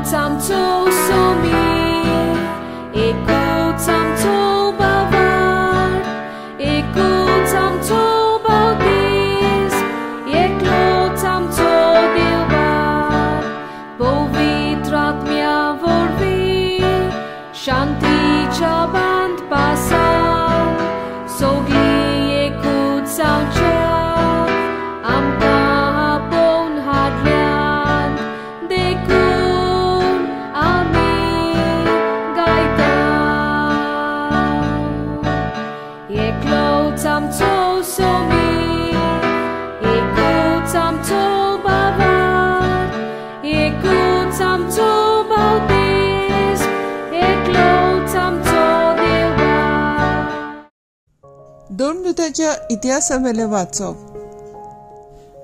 एकूच आमचो सोमी, एकूच आमचो बाबार, एकूच आमचो बावतीस, एकलोच आमचो देवबार, पवित्र आत्म्या वरवीं शांतीच्या बांदपासान सगळीं एकूच जावच्या आमकां आपोवन हाडल्यात देखून आमी गायता. एकलोच आमचो सोमी, एकूच आमचो बाबार, एकूच आमचो बावतीस, एकलोच आमचो देवबार. दोन दुताच्या इतिहासावेलें वाचप.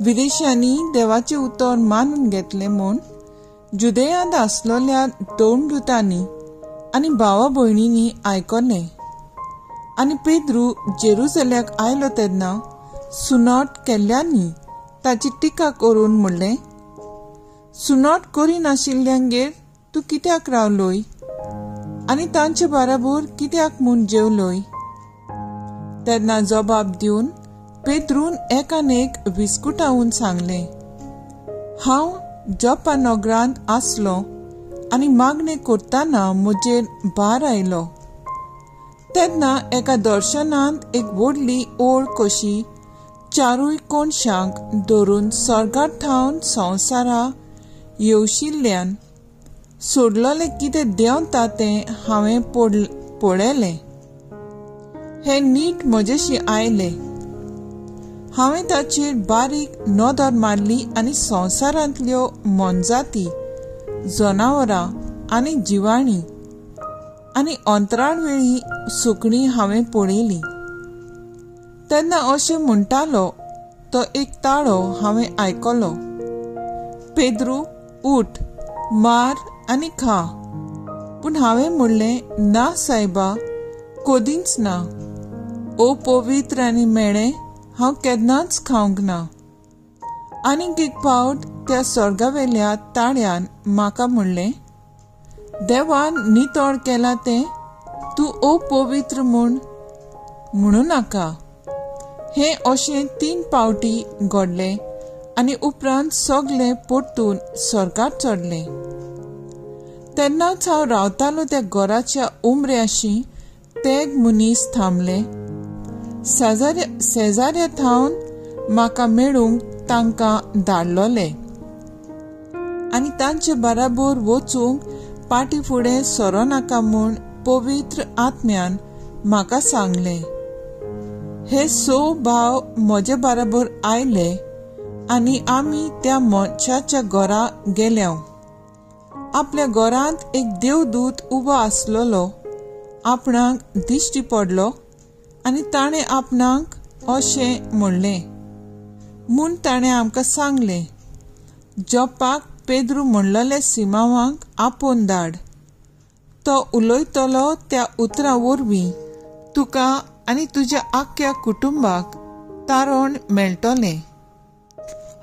विदेशांनी देवाचें उतर मानून घेतलें म्हूण जुदेयांत आसलोल्या दोन दुतांनी आनी भावा भयणींनी आयकलें आनी पेद्रू जेरुजल्याक आयलो तेन्ना सुनोट केल्ल्यांनी ताची टिका करून म्हणलें, सुनोट करिनाशिल्ल्यांगेर तूं कित्याक रावलोय आनी तांचे बाराबर कित्याक म्हूण जेवलोय? तेन्ना जबाब दिवन पेद्रून एकान एक विस्कुटावन सांगलें, हांव जप्पा नगरांत आसलो आनी मागणें करतना म्हजेर भार आयलो. तेन्ना एका दर्शनांत एक व्हडली ओळ कशी चारूय कोनशांक धरून स्वर्गार थावन संवसारा येवशिल्ल्यान सोडलेलें कितें देंवता तें हांवें पळयलें. हें नीट म्हजेशी आयलें. हांवें ताचेर बारीक नदर मारली आनी संवसारांतल्यो मोनजाती, जनावरां आनी जिवाणीं आनी अंतराळ वेळी सुकणीं हांवें पळयलीं. तेन्ना अशें म्हणटालो तो एक ताळो हांवें आयकलो, पेद्रू उठ, मार आनी खा. पूण हांवें म्हणलें, ना सायबा, कदींच ना. ओ पवित्र आनी मेळें हांव केन्नाच खावंक ना. आनीक एक फावट त्या स्वर्गावेल्या ताळ्यान म्हाका म्हणलें, देवान नितळ केलां तें तूं अपवित्र म्हूण म्हणू नाका. हें अशें 3 फावटी घडलें आनी उपरांत सगलें परतून स्वर्गार चडलें. तेन्नाच हांव रावतालो त्या घराच्या उमऱ्याशी तेग मनीस थांबले. शेजाऱ्या थावन म्हाका मेळूंक तांकां धाडलोले आनी तांचे बराबर वचूंक पाटी फुडें सरो नाका म्हूण पवित्र आत्म्यान म्हाका सांगलें. हे 6 भाव म्हजे बराबर आयले आनी आमी त्या मनशाच्या घरा गेल्या. आपल्या घरांत एक देवदूत उबो आसलेलो आपणाक दिश्टी पडलो आनी ताणें आपणाक अशें म्हणलें म्हूण ताणें आमकां सांगलें, जपाक पेद्रू म्हणलेले सिमांवाक आपोवन धाड. तो उलयतलो त्या उतरां वरवीं तुका आनी तुज्या आख्ख्या कुटुंबाक तारण मेळटलें.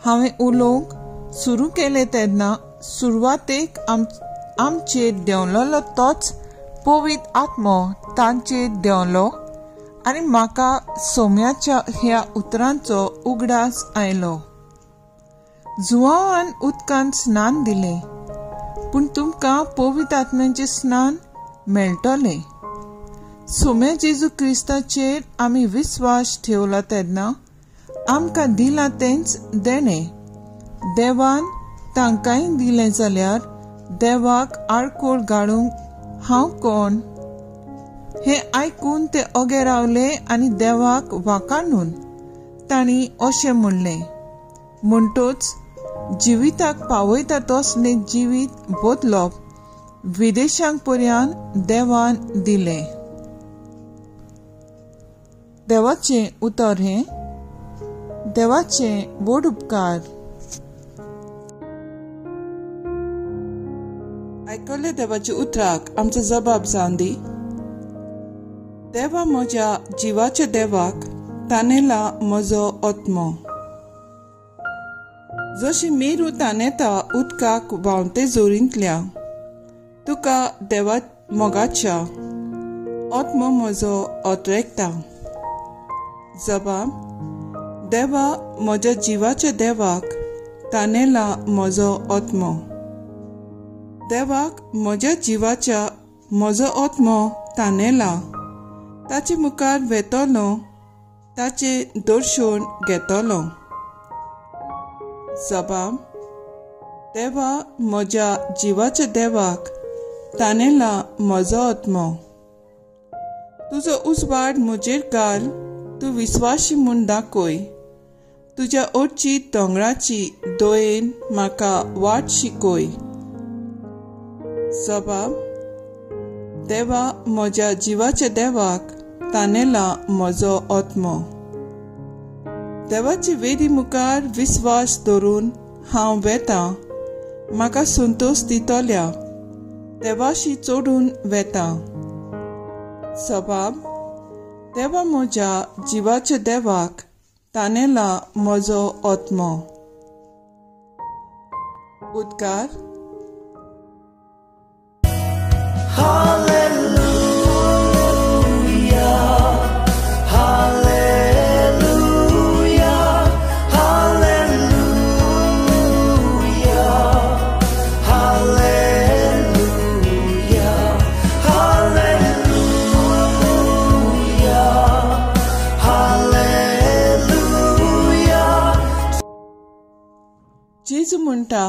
हांवें उलोवंक सुरू केलें तेन्ना सुरवातेक आमचेर देंवलोलो तोच पवित्र आत्मो तांचेर देंवलो आनी म्हाका सोम्याच्या ह्या उतरांचो उगडास आयलो. जुवान उदकान स्नान दिलें, पूण तुमकां पवित्र आत्म्याचें स्नान मेळटलें. सोम्या जेजू क्रिस्ताचेर आमी विस्वास ठेवला तेन्ना आमकां दिलां तेंच देणें देवान तांकांय दिलें जाल्यार देवाक आडखळ घालूंक हांव कोण? हें आयकून ते ओगे रावले आनी देवाक वाकाणून तांणी अशें म्हणलें, म्हणटच जिविताक पावयता तसलें जिवीत बदलप विदेशांक पर्यान देवान दिलें. देवाचें उतर हें देवाचें व्हड उपकार. आयकल्ले देवाच्या उतराक आमचो जबाब जावन दी. देवा म्हज्या जिवाच्या देवाक तानेला म्हजो आत्मो. जशी मेरू तानेता उदकाक व्हांवते जोरींतल्या, तुका देवा मोगाच्या आत्मो म्हजो अत्रेकता. जबाब देवा म्हज्या जिवाच्या देवाक तानेला म्हजो आत्मो. देवाक म्हज्या जिवाच्या म्हजो आत्मो तानेला. ताचे मुखार वेतलो, ताचे दर्शन घेतलो. जबाब देवा म्हज्या जिवाच्या देवाक तानेला म्हजो आत्मो. तुजो उजवाड म्हजेर घाल, तूं विस्वाशी म्हूण दाखय. तुज्या ओडची दोंगराची दयेन म्हाका वाट शिकय. जबाब देवा म्हज्या जिवाच्या देवाक तानेला म्हजो आत्मो. देवाचे वेदी मुखार विस्वास धरून हांव वेता, म्हाका संतोश दितल्या देवाशी चडून वेता. जबाब देवा म्हज्या जिवाच्या देवाक तानेला म्हजो आत्मो. उद्गार. जेजू म्हणटा,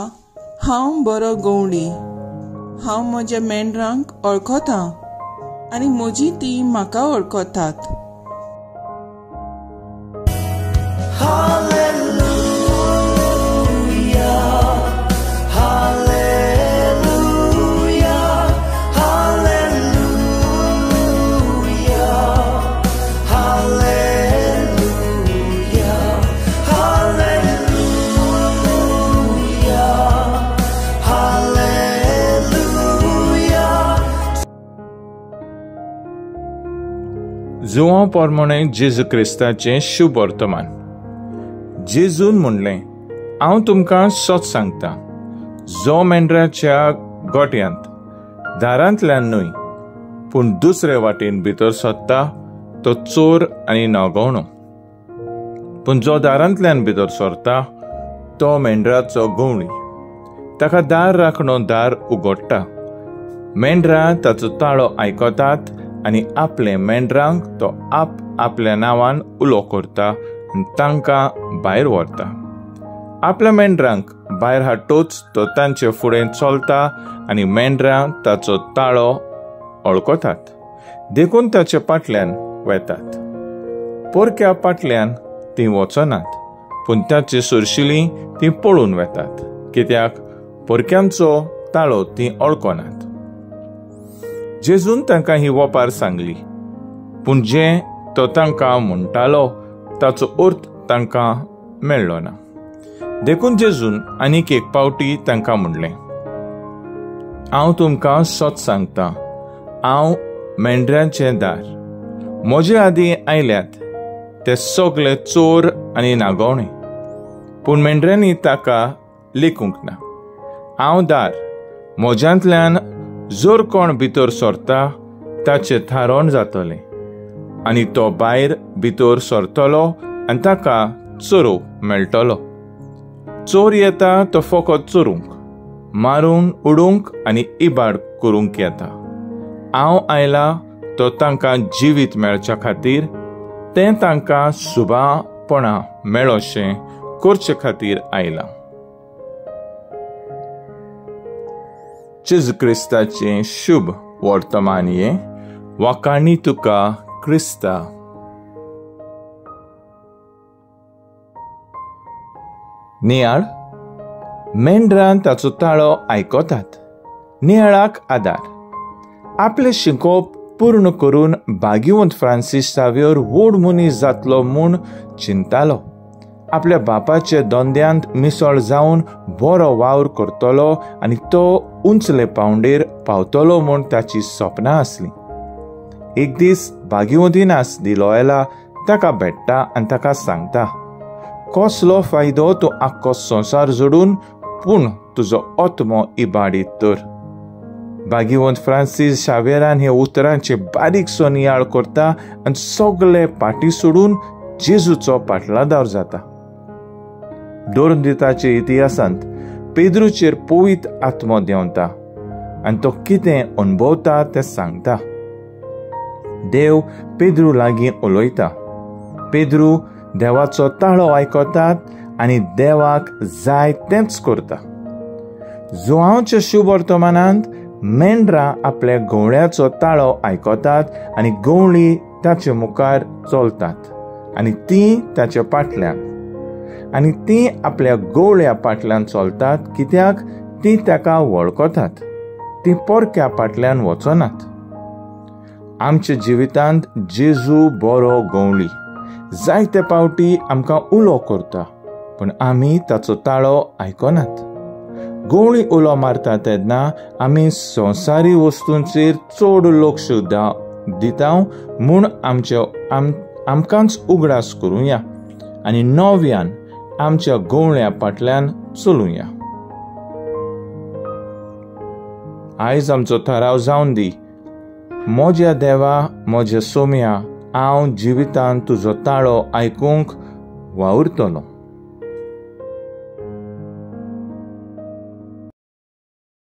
हांव बरो गवळी, हांव म्हज्या मेंढरांक वळखता आनी म्हजी ती म्हाका वळखतात. जुवां प्रमाणे जेजू क्रिस्ताचें शुभ वर्तमान. जेजून म्हणलें, हांव तुमकां सत सांगता, जो मेंढराच्या गोट्यांत दारांतल्यान न्हय पूण दुसरे वाटेन भितर सरता तो चोर आनी नागवणो. पूण जो दारांतल्यान भितर सरता तो मेंढराचो गवळी. ताका दार राखणो दार उगडटा. मेंढरां ताचो ताळो आयकतात आनी आपले मेंढरांक तो आप आपल्या नांवान उलो करता आनी तांकां भायर व्हरता. आपल्या मेंढरांक भायर हाडटूच तो तांचे फुडें चलता आनी मेंढरां ताचो ताळो वळखतात, देखून ताचे फाटल्यान वेतात. पोरक्या फाटल्यान तीं वचनात, पूण ताचे सुरशिलीं तीं पळून वेतात, कित्याक पोरक्यांचो ताळो तीं वळखनात. जेजून तांकां ही वपार सांगली, पूण जें तो तांकां म्हणटालो ताचो अर्थ तांकां मेळ्ळो ना. देखून जेजून आनीक एक पावटी तांकां म्हणलें, हांव तुमकां सत सांगता, हांव मेंढरांचें दार. म्हजे आदीं आयल्यात ते सगळे चोर आनी नागवणे, पूण मेंढरांनी ताका लेखूंक ना. हांव दार, म्हज्यांतल्यान जर कोण भितर सरता ताचें थारण जातलें आनी तो भायर भितर सरतलो आनी ताका चोरू मेळटलो. चोर येता तो फकत चोरूंक, मारून उडूंक आनी इबाड करूंक येता. हांव आयला तो तांकां जिवीत मेळच्या खातीर, तें तांकां सुबापणा मेळोशें करचे खातीर आयला. जेजू क्रिस्ताचें शुभ वर्तमान हें. वाखाणी तुका क्रिस्ता. नियाळ. मेंढरां ताचो ताळो आयकतात. नियाळाक आदार. आपलें शिकोवप पूर्ण करून भाग्यवंत फ्रांसीस सावियर व्हड मनीस जातलो म्हूण चिंतालो. आपल्या बापाचे धंद्यांत मिसळ जावन बरो वावर करतलो आनी तो उंचले पावंडेर पावतलो म्हूण ताची सपनां आसलीं. एक दीस भाग्यवंतीनास दिलोयला ताका भेट्टा आनी ताका सांगता, कसलो फायदो तूं आख्खो संवसार जोडून पूण तुजो आत्मो इबाडीत तर. भाग्यवंत फ्रांसीस शावेरान हे उतरांचे बारीकसो नियाळ करता आनी सगळे पाटी सोडून जेजूचो पाटलादार जाता. दोरंदिताचे इतिहासांत पेद्रूचेर पवित्र आत्मो देंवता आनी तो कितें अणभवता तें सांगता. देव पेद्रू लागीं उलयता. पेद्रू देवाचो ताळो आयकतात आनी देवाक जाय तेंच करता. जुआंवच्या शुभवर्तमानांत मेंढरां आपल्या गवळ्याचो ताळो आयकतात आनी गवळी ताचे मुखार चलतात आनी ती ताच्या पाटल्यान आनी ती आपल्या गवळ्या पाटल्यान चलतात, कित्याक ती ताका वळखतात. ती परक्या पाटल्यान वचनात. आमच्या जिवितांत जेजू बरो गवळी जायते पावटी आमकां उलो करता, पूण आमी ताचो ताळो आयकनात. गवळी उलो मारता तेन्ना आमी संवसारी वस्तूंचेर चड लक्ष दिता म्हूण आमकांच उगडास करुया आनी नव्यान आमच्या गवळ्या फाटल्यान चलुया. आयज आमचो थाराव जावन दी, म्हज्या देवा, म्हज्या सोम्या, हांव जिवितांत तुजो ताळो आयकूंक वावुरतलो.